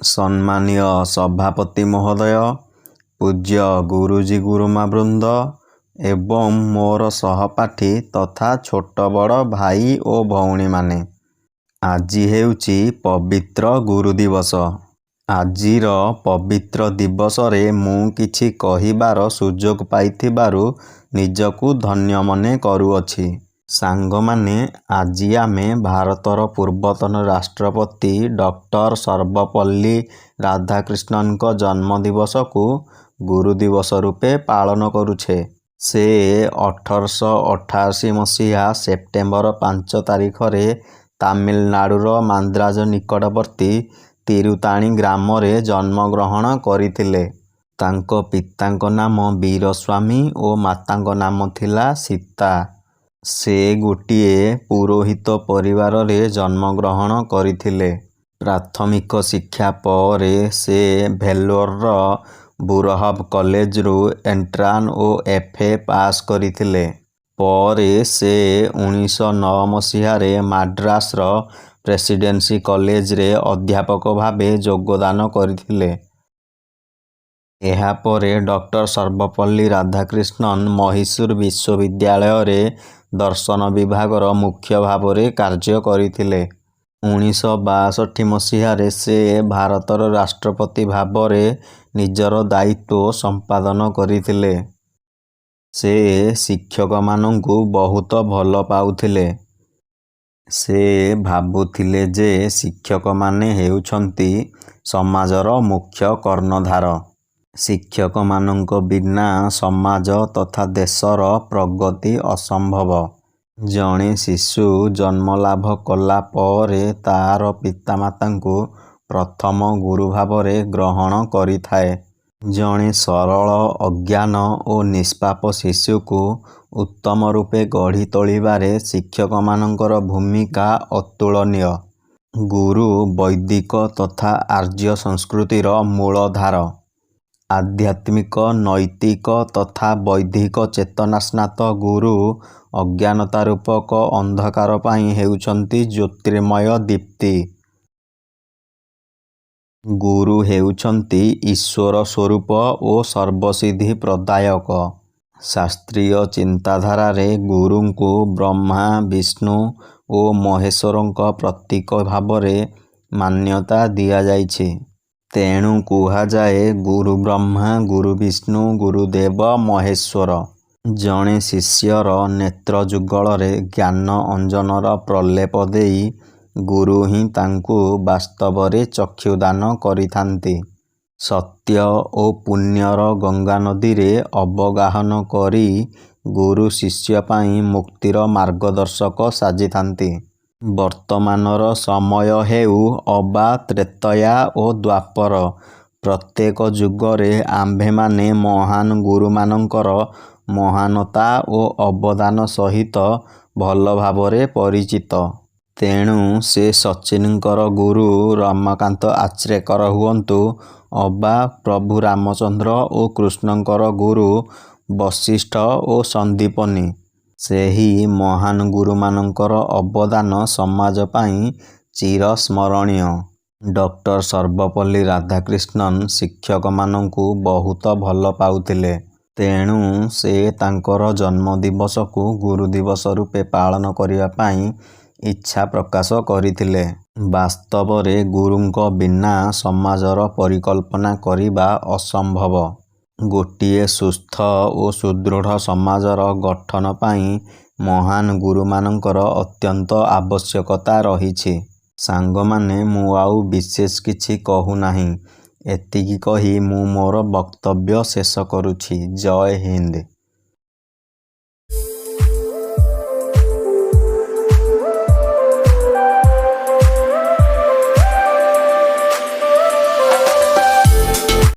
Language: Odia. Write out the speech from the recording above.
ସମ୍ମାନୀୟ ସଭାପତି ମହୋଦୟ, ପୂଜ୍ୟ ଗୁରୁଜୀ ଗୁରୁମା ବୃନ୍ଦ ଏବଂ ମୋର ସହପାଠୀ ତଥା ଛୋଟ ବଡ଼ ଭାଇ ଓ ଭଉଣୀମାନେ, ଆଜି ହେଉଛି ପବିତ୍ର ଗୁରୁ ଦିବସ। ଆଜିର ପବିତ୍ର ଦିବସରେ ମୁଁ କିଛି କହିବାର ସୁଯୋଗ ପାଇଥିବାରୁ ନିଜକୁ ଧନ୍ୟ ମନେ କରୁଅଛି। ସାଙ୍ଗମାନେ, ଆଜି ଆମେ ଭାରତର ପୂର୍ବତନ ରାଷ୍ଟ୍ରପତି ଡକ୍ଟର ସର୍ବପଲ୍ଲୀ ରାଧାକ୍ରିଷ୍ଣନଙ୍କ ଜନ୍ମ ଦିବସକୁ ଗୁରୁ ଦିବସ ରୂପେ ପାଳନ କରୁଛେ। ସେ 1888 ମସିହା ସେପ୍ଟେମ୍ବର 5 ତାରିଖରେ ତାମିଲନାଡୁର ମାନ୍ଦ୍ରାଜ ନିକଟବର୍ତ୍ତୀ ତିରୁତାଣୀ ଗ୍ରାମରେ ଜନ୍ମଗ୍ରହଣ କରିଥିଲେ। ତାଙ୍କ ପିତାଙ୍କ ନାମ ବୀରସ୍ୱାମୀ ଓ ମାତାଙ୍କ ନାମ ଥିଲା ସୀତା। ସେ ଗୋଟିଏ ପୁରୋହିତ ପରିବାରରେ ଜନ୍ମଗ୍ରହଣ କରିଥିଲେ। ପ୍ରାଥମିକ ଶିକ୍ଷା ପରେ ସେ ଭେଲୋରର ବୁରହବ କଲେଜରୁ ଏଣ୍ଟ୍ରାନ୍ସ ଓ ଏଫ୍. ଏ. ପାସ କରିଥିଲେ। ପରେ ସେ 1909 ମସିହାରେ ମାଡ୍ରାସର ପ୍ରେସିଡେନ୍ସି କଲେଜରେ ଅଧ୍ୟାପକ ଭାବେ ଯୋଗଦାନ କରିଥିଲେ। ଏହାପରେ ଡକ୍ଟର ସର୍ବପଲ୍ଲୀ ରାଧାକ୍ରିଷ୍ଣନ ମହୀଶୂର ବିଶ୍ୱବିଦ୍ୟାଳୟରେ ଦର୍ଶନ ବିଭାଗର ମୁଖ୍ୟ ଭାବରେ କାର୍ଯ୍ୟ କରିଥିଲେ। 1962 ମସିହାରେ ସେ ଭାରତର ରାଷ୍ଟ୍ରପତି ଭାବରେ ନିଜର ଦାୟିତ୍ୱ ସମ୍ପାଦନ କରିଥିଲେ। ସେ ଶିକ୍ଷକମାନଙ୍କୁ ବହୁତ ଭଲ ପାଉଥିଲେ। ସେ ଭାବୁଥିଲେ ଯେ ଶିକ୍ଷକମାନେ ହେଉଛନ୍ତି ସମାଜର ମୁଖ୍ୟ କର୍ଣ୍ଣଧାର। ଶିକ୍ଷକମାନଙ୍କ ବିନା ସମାଜ ତଥା ଦେଶର ପ୍ରଗତି ଅସମ୍ଭବ। ଜଣେ ଶିଶୁ ଜନ୍ମଲାଭ କଲା ପରେ ତା'ର ପିତାମାତାଙ୍କୁ ପ୍ରଥମ ଗୁରୁ ଭାବରେ ଗ୍ରହଣ କରିଥାଏ। ଜଣେ ସରଳ, ଅଜ୍ଞାନ ଓ ନିଷ୍ପାପ ଶିଶୁକୁ ଉତ୍ତମ ରୂପେ ଗଢ଼ି ତୋଳିବାରେ ଶିକ୍ଷକମାନଙ୍କର ଭୂମିକା ଅତୁଳନୀୟ। ଗୁରୁ ବୈଦିକ ତଥା ଆର୍ଯ୍ୟ ସଂସ୍କୃତିର ମୂଳାଧାର। ଆଧ୍ୟାତ୍ମିକ, ନୈତିକ ତଥା ବୌଦ୍ଧିକ ଚେତନାସ୍ନାତ ଗୁରୁ ଅଜ୍ଞାନତା ରୂପକ ଅନ୍ଧକାର ପାଇଁ ହେଉଛନ୍ତି ଜ୍ୟୋତିର୍ମୟ ଦୀପ୍ତି। ଗୁରୁ ହେଉଛନ୍ତି ଈଶ୍ୱର ସ୍ୱରୂପ ଓ ସର୍ବସିଦ୍ଧି ପ୍ରଦାୟକ। ଶାସ୍ତ୍ରୀୟ ଚିନ୍ତାଧାରାରେ ଗୁରୁଙ୍କୁ ବ୍ରହ୍ମା, ବିଷ୍ଣୁ ଓ ମହେଶ୍ୱରଙ୍କ ପ୍ରତୀକ ଭାବରେ ମାନ୍ୟତା ଦିଆଯାଇଛି। ତେଣୁ କୁହାଯାଏ, ଗୁରୁବ୍ରହ୍ମା ଗୁରୁବିଷ୍ଣୁ ଗୁରୁଦେବ ମହେଶ୍ୱର। ଜଣେ ଶିଷ୍ୟର ନେତ୍ରଯୁଗଳରେ ଜ୍ଞାନ ଅଞ୍ଜନର ପ୍ରଲେପ ଦେଇ ଗୁରୁ ହିଁ ତାଙ୍କୁ ବାସ୍ତବରେ ଚକ୍ଷୁଦାନ କରିଥାନ୍ତି। ସତ୍ୟ ଓ ପୁଣ୍ୟର ଗଙ୍ଗାନଦୀରେ ଅବଗାହନ କରି ଗୁରୁ ଶିଷ୍ୟ ପାଇଁ ମୁକ୍ତିର ମାର୍ଗଦର୍ଶକ ସାଜିଥାନ୍ତି। ବର୍ତ୍ତମାନର ସମୟ ହେଉ ଅବା ତ୍ରେତୟା ଓ ଦ୍ୱାପର, ପ୍ରତ୍ୟେକ ଯୁଗରେ ଆମ୍ଭେମାନେ ମହାନ ଗୁରୁମାନଙ୍କର ମହାନତା ଓ ଅବଦାନ ସହିତ ଭଲ ଭାବରେ ପରିଚିତ। ତେଣୁ ସେ ସଚିନଙ୍କର ଗୁରୁ ରମାକାନ୍ତ ଆଚ୍ରେକର ହୁଅନ୍ତୁ ଅବା ପ୍ରଭୁ ରାମଚନ୍ଦ୍ର ଓ କୃଷ୍ଣଙ୍କର ଗୁରୁ ବଶିଷ୍ଠ ଓ ସନ୍ଦୀପନୀ, ସେହି ମହାନ ଗୁରୁମାନଙ୍କର ଅବଦାନ ସମାଜ ପାଇଁ ଚିରସ୍ମରଣୀୟ। ଡକ୍ଟର ସର୍ବପଲ୍ଲୀ ରାଧାକ୍ରିଷ୍ଣନ ଶିକ୍ଷକମାନଙ୍କୁ ବହୁତ ଭଲ ପାଉଥିଲେ। ତେଣୁ ସେ ତାଙ୍କର ଜନ୍ମଦିବସକୁ ଗୁରୁଦିବସ ରୂପେ ପାଳନ କରିବା ପାଇଁ ଇଚ୍ଛା ପ୍ରକାଶ କରିଥିଲେ। ବାସ୍ତବରେ ଗୁରୁଙ୍କ ବିନା ସମାଜର ପରିକଳ୍ପନା କରିବା ଅସମ୍ଭବ। ଗୋଟିଏ ସୁସ୍ଥ ଓ ସୁଦୃଢ଼ ସମାଜର ଗଠନ ପାଇଁ ମହାନ ଗୁରୁମାନଙ୍କର ଅତ୍ୟନ୍ତ ଆବଶ୍ୟକତା ରହିଛି। ସାଙ୍ଗମାନେ, ମୁଁ ଆଉ ବିଶେଷ କିଛି କହୁନାହିଁ। ଏତିକି କହି ମୁଁ ମୋର ବକ୍ତବ୍ୟ ଶେଷ କରୁଛି। ଜୟ ହିନ୍ଦ।